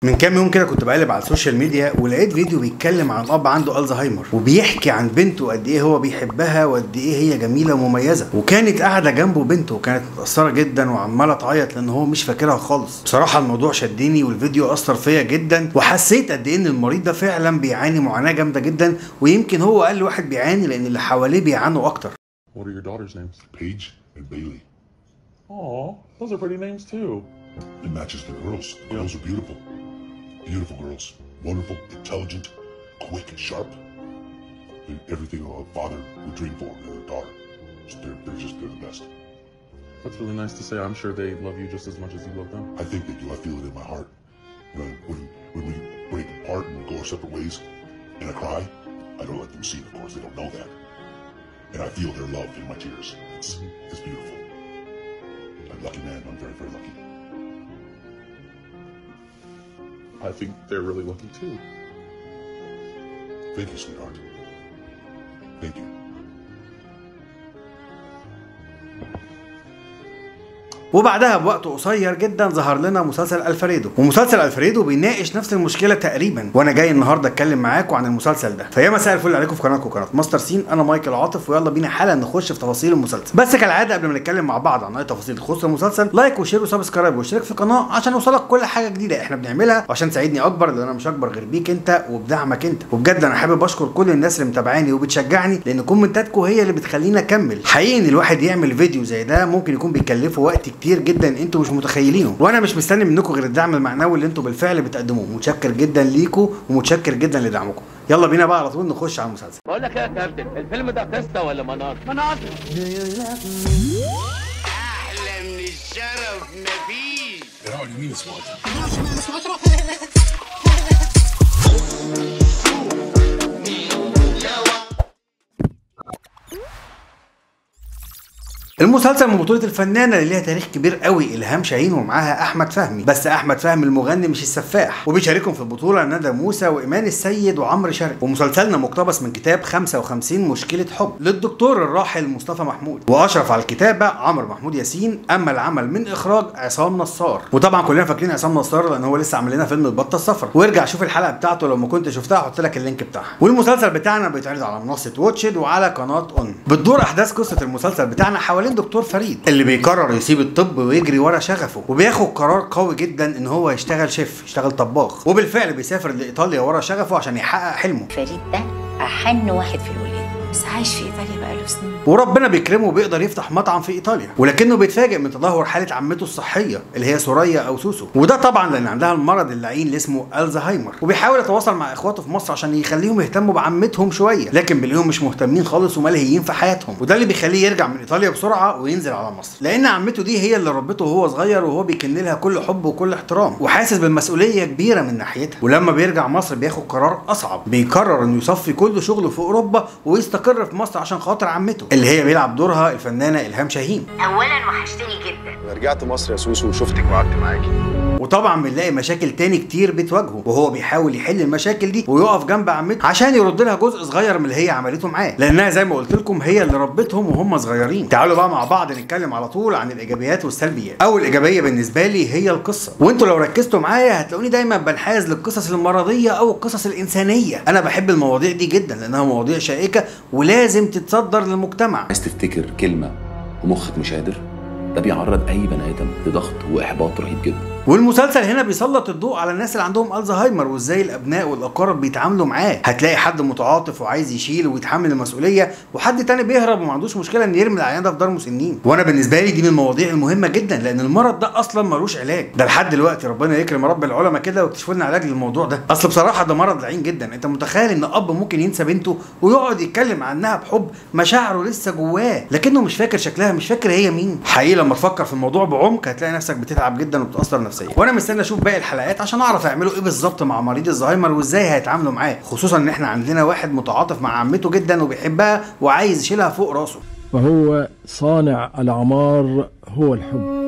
من كام يوم كده كنت بقلب على ال social media ولقيت فيديو بيتكلم عن اب عنده الزهايمر وبيحكي عن بنته قد ايه هو بيحبها وقد ايه هي جميلة ومميزة، وكانت قاعدة جنبه بنته وكانت متاثرة جدا وعماله تعيط لان هو مش فاكرها خالص. بصراحة الموضوع شدني والفيديو اثر فيا جدا، وحسيت قد ايه ان المريض ده فعلا بيعاني معاناة جامدة جدا، ويمكن هو اقل واحد بيعاني لان اللي حواليه بيعانوا اكتر. What are your daughters' names? Paige and Bailey. Aw, those are pretty names too. It matches the girls. The girls are beautiful. Beautiful girls. Wonderful, intelligent, quick, sharp. They're everything a father would dream for in a daughter. They're the best. That's really nice to say. I'm sure they love you just as much as you love them. I think they do. I feel it in my heart. When we break apart and we go our separate ways and I cry, I don't let them see it, of course. They don't know that. And I feel their love in my tears. It's beautiful. I'm a lucky man. I'm very, very lucky. I think they're really lucky too. Thank you, sweetheart. Thank you. وبعدها بوقت قصير جدا ظهر لنا مسلسل الفريدو، ومسلسل الفريدو بيناقش نفس المشكلة تقريبا، وانا جاي النهارده اتكلم معاكم عن المسلسل ده. فيا مساء الفل عليكم في قناتكم قناة ماستر سين، انا مايكل عاطف، ويلا بينا حالا نخش في تفاصيل المسلسل. بس كالعادة قبل ما نتكلم مع بعض عن اي تفاصيل تخص المسلسل، like و share و subscribe واشترك في القناة عشان يوصلك كل حاجة جديدة احنا بنعملها، وعشان تساعدني اكبر لان انا مش اكبر غير بيك انت وبدعمك انت. وبجد انا حابب اشكر كل الناس اللي متابعاني وبتشجعني، لان كومنتاتكم هي اللي بتخليني اكمل. حقيقي ان الواحد يعمل فيديو زي ده ممكن يكون بيكلفه وقت كتير جدا انتوا مش متخيلينه، وانا مش مستني منكم غير الدعم المعنوي اللي انتوا بالفعل بتقدموه. متشكر جدا ليكم ومتشكر جدا لدعمكم. يلا بينا بقى على طول نخش على المسلسل. بقول لك ايه يا كابتن، الفيلم ده قصة ولا مناظر؟ مناظر. احلى من الشرف مفيش. المسلسل من بطولة الفنانة اللي ليها تاريخ كبير قوي إلهام شاهين، ومعاها أحمد فهمي، بس أحمد فهمي المغني مش السفاح، وبيشاركهم في البطولة ندى موسى وإيمان السيد وعمرو شرقي. ومسلسلنا مقتبس من كتاب 55 مشكلة حب للدكتور الراحل مصطفى محمود، وأشرف على الكتابة عمرو محمود ياسين، أما العمل من إخراج عصام نصار. وطبعا كلنا فاكرين عصام نصار لأن هو لسه عامل لنا فيلم البطة الصفراء، وارجع شوف الحلقة بتاعته لو ما كنت شفتها، هحط لك ال link بتاعها. والمسلسل بتاعنا بيتعرض على منصة Watch It وعلى قناة ON. بتدور أحداث قصة المسلسل بتاعنا حوالين دكتور فريد اللي بيقرر يسيب الطب ويجري ورا شغفه، وبياخد قرار قوي جدا ان هو يشتغل شيف، يشتغل طباخ، وبالفعل بيسافر لايطاليا ورا شغفه عشان يحقق حلمه. فريد ده احن واحد في الولاد، بس عايش في ايطاليا بقاله سنين، وربنا بيكرمه وبيقدر يفتح مطعم في ايطاليا، ولكنه بيتفاجئ من تدهور حاله عمته الصحية اللي هي سوريا او سوسو، وده طبعا لان عندها المرض اللعين اللي اسمه الزهايمر. وبيحاول يتواصل مع اخواته في مصر عشان يخليهم يهتموا بعمتهم شوية، لكن بيلاقيهم مش مهتمين خالص وملهيين في حياتهم، وده اللي بيخليه يرجع من ايطاليا بسرعة وينزل على مصر، لان عمته دي هي اللي ربته وهو صغير، وهو بيكن لها كل حب وكل احترام وحاسس بالمسؤولية كبيرة من ناحيتها. ولما بيرجع مصر بياخد قرار اصعب، بيقرر انه يصفي كل شغله في اوروبا ويستقر في مصر عشان خاطر عمته اللي هي بيلعب دورها الفنانة إلهام شاهين. اولا وحشتني جدا، انا رجعت مصر يا سوسو وشفتك وقعدت معاكي. وطبعا بنلاقي مشاكل تاني كتير بتواجهه، وهو بيحاول يحل المشاكل دي ويقف جنب عمته عشان يرد لها جزء صغير من اللي هي عملته معاه، لانها زي ما قلت لكم هي اللي ربتهم وهم صغيرين. تعالوا بقى مع بعض نتكلم على طول عن الايجابيات والسلبيات. اول ايجابية بالنسبة لي هي القصة، وانتوا لو ركزتوا معايا هتلاقوني دايما بنحاز للقصص المرضية او القصص الانسانية. انا بحب المواضيع دي جدا لانها مواضيع شائكة ولازم تتصدر للمجتمع. عايز تفتكر كلمة ومخك مش قادر، ده بيعرض اي بني ادم لضغط واحباط رهيب جدا. والمسلسل هنا بيسلط الضوء على الناس اللي عندهم الزهايمر وازاي الابناء والاقارب بيتعاملوا معاه. هتلاقي حد متعاطف وعايز يشيل ويتحمل المسؤولية، وحد تاني بيهرب وما عندوش مشكلة ان يرمي العيان ده في دار مسنين. وانا بالنسبة لي دي من المواضيع المهمة جدا، لان المرض ده اصلا ملوش علاج، ده لحد دلوقتي ربنا يكرم رب العلماء كده واكتشفوا لنا علاج للموضوع ده. اصل بصراحة ده مرض لعين جدا. انت متخيل ان اب ممكن ينسى بنته ويقعد يتكلم عنها بحب، مشاعره لسه جواه لكنه مش فاكر شكلها، مش فاكر هي مين. حقيقي لما تفكر في الموضوع بعمق هتلاقي نفسك بتتعب جدا وبتاثر نفسيا. وانا مستني اشوف باقي الحلقات عشان اعرف هيعملوا ايه بالظبط مع مريض الزهايمر وازاي هيتعاملوا معاه، خصوصا ان احنا عندنا واحد متعاطف مع عمته جدا وبيحبها وعايز يشيلها فوق راسه. فهو صانع العمار هو الحب.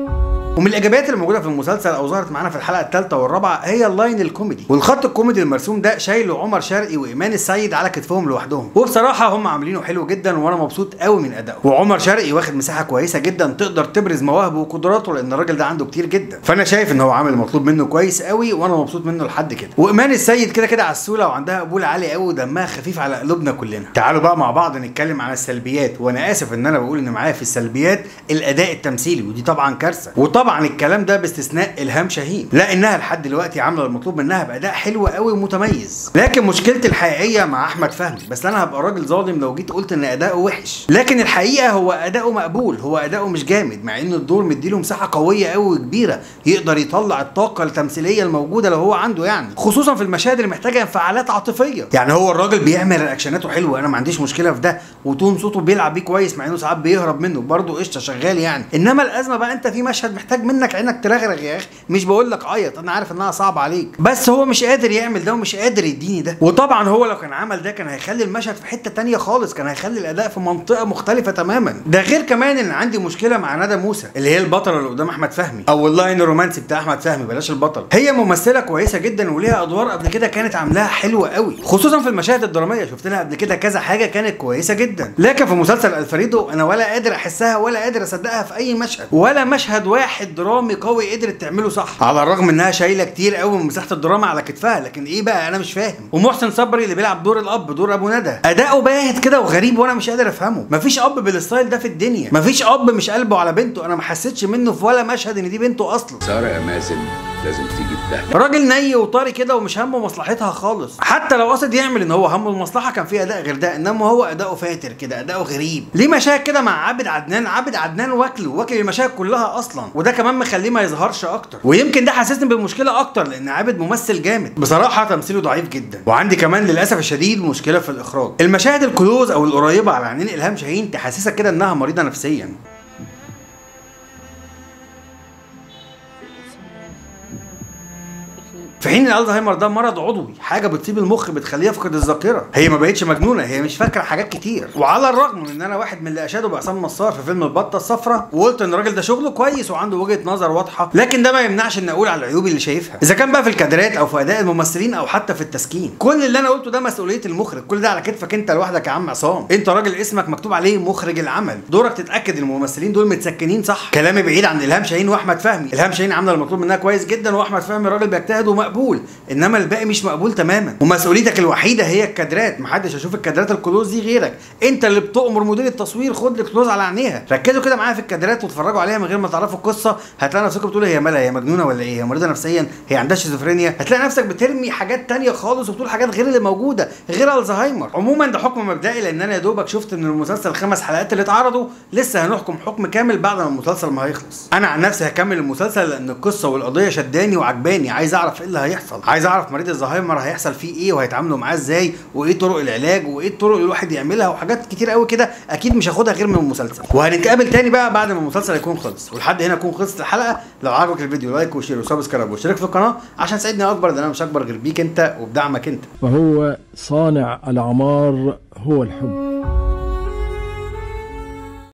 ومن الايجابيات اللي موجودة في المسلسل او ظهرت معانا في الحلقة الثالثة والرابعة هي ال line الكوميدي، والخط الكوميدي المرسوم ده شايله عمر شرقي وايمان السيد على كتفهم لوحدهم، وبصراحة هم عاملينه حلو جدا وانا مبسوط قوي من ادائه. وعمر شرقي واخد مساحة كويسة جدا تقدر تبرز مواهبه وقدراته، لان الراجل ده عنده كتير جدا، فانا شايف ان هو عامل المطلوب منه كويس قوي وانا مبسوط منه لحد كده. وايمان السيد كده كده عسوله وعندها قبول عالي قوي ودمها خفيف على قلوبنا كلنا. تعالوا بقى مع بعض نتكلم عن السلبيات، وانا اسف ان انا بقول ان معايا في السلبيات الاداء التمثيلي، ودي طبعا كارثة، وطبعا الكلام ده باستثناء الهام شاهين، لانها لحد دلوقتي عامله المطلوب منها باداء حلو قوي ومتميز. لكن مشكلتي الحقيقية مع احمد فهمي، بس انا هبقى راجل ظالم لو جيت قلت ان اداؤه وحش، لكن الحقيقة هو اداؤه مقبول، هو اداؤه مش جامد، مع ان الدور مديله مساحة قوية قوي وكبيره يقدر يطلع الطاقة التمثيلية الموجودة لو هو عنده، يعني خصوصا في المشاهد اللي محتاجه انفعالات عاطفية. يعني هو الراجل بيعمل reaction اته حلوة، انا ما عنديش مشكلة في ده، و tone صوته بيلعب بيه كويس مع انه ساعات بيهرب منه برضه قشطه شغال يعني. انما الازمة بقى انت في مشهد محتاج منك عينك ترغرغ يا اخي، مش بقول لك عيط، انا عارف انها صعبة عليك، بس هو مش قادر يعمل ده ومش قادر يديني ده. وطبعا هو لو كان عمل ده كان هيخلي المشهد في حتة تانية خالص، كان هيخلي الاداء في منطقة مختلفة تماما. ده غير كمان ان عندي مشكلة مع ندى موسى اللي هي البطلة اللي قدام احمد فهمي، او ال line الرومانسي بتاع احمد فهمي، بلاش البطل. هي ممثلة كويسة جدا وليها ادوار قبل كده كانت عاملاها حلوة قوي، خصوصا في المشاهد الدرامية شفت لها قبل كده كذا حاجة كانت كويسة جدا. لكن في مسلسل الفريدو انا ولا قادر احسها ولا قادر اصدقها في اي مشهد، ولا مشهد واحد درامي قوي قدرت تعمله صح، على الرغم انها شايله كتير قوي من مساحة الدراما على كتفها، لكن ايه بقى انا مش فاهم. ومحسن صبري اللي بيلعب دور الاب، دور ابو ندى، اداؤه باهت كده وغريب وانا مش قادر افهمه. مفيش اب بال style ده في الدنيا، مفيش اب مش قلبه على بنته، انا ما حسيتش منه في ولا مشهد ان دي بنته اصلا. ساره يا مازن لازم تيجي بده، راجل ني وطري كده ومش همه مصلحتها خالص، حتى لو قصد يعمل ان هو همه المصلحة كان في اداء غير ده، انما هو اداؤه فاتر كده، اداؤه غريب. ليه مشاهد كده مع عابد عدنان، عابد عدنان واكله واكل المشاهد كلها اصلا، وده كمان مخليه ما يظهرش اكتر، ويمكن ده حسسني بالمشكلة اكتر لان عابد ممثل جامد بصراحة، تمثيله ضعيف جدا. وعندي كمان للاسف الشديد مشكلة في الاخراج، المشاهد ال close او القريبة على عينين الهام شاهين تحسسك كده انها مريضه نفسيا. في حين الالزهايمر ده مرض عضوي، حاجة بتصيب المخ بتخليه يفقد الذاكرة، هي ما بقتش مجنونة، هي مش فاكره حاجات كتير. وعلى الرغم من ان انا واحد من اللي اشادوا بعصام نصار في فيلم البطة الصفراء وقلت ان الراجل ده شغله كويس وعنده وجهه نظر واضحة، لكن ده ما يمنعش ان اقول على العيوب اللي شايفها، اذا كان بقى في الكادرات او في اداء الممثلين او حتى في التسكين. كل اللي انا قلته ده مسؤولية المخرج، كل ده على كتفك انت لوحدك يا عم عصام، انت راجل اسمك مكتوب عليه مخرج العمل، دورك تتاكد ان الممثلين دول متسكنين صح. كلامي بعيد عن الهام شاهين واحمد فهمي، الهام شاهين عامله المطلوب منها كويس جدا، واحمد فهمي راجل بيجتهد ومقبول، انما الباقي مش مقبول تماما. ومسؤوليتك الوحيدة هي الكادرات، محدش هيشوف الكادرات ال close دي غيرك، انت اللي بتؤمر مدير التصوير خد ال close على عينيها. ركزوا كده معايا في الكادرات واتفرجوا عليها من غير ما تعرفوا القصة، هتلاقي نفسكم بتقولوا هي مالها، هي مجنونة ولا ايه، هي مريضه نفسيا، هي عندها شيزوفرينيا، هتلاقي نفسك بترمي حاجات تانية خالص وبتقول حاجات غير اللي موجودة، غير الزهايمر. عموما ده حكم مبدئي لان انا يا دوبك شفت من المسلسل 5 حلقات اللي اتعرضوا، لسه هنحكم حكم كامل بعد ما المسلسل ما هيخلص. انا عن نفسي هكمل المسلسل لان القصة والقضية شداني وعجباني، عايز اعرف ايه اللي هيحصل، عايز اعرف مريض الزهايمر هيحصل فيه ايه وهيتعاملوا معاه ازاي وايه طرق العلاج وايه الطرق اللي الواحد يعملها وحاجات كتير قوي كده اكيد مش هاخدها غير من المسلسل. وهنتقابل تاني بقى بعد ما المسلسل يكون خلص. ولحد هنا يكون خلصت الحلقة. لو عجبك الفيديو like و share و subscribe واشترك في القناة عشان تساعدني اكبر، ده انا مش اكبر غير بيك انت وبدعمك انت. فهو صانع العمار هو الحب.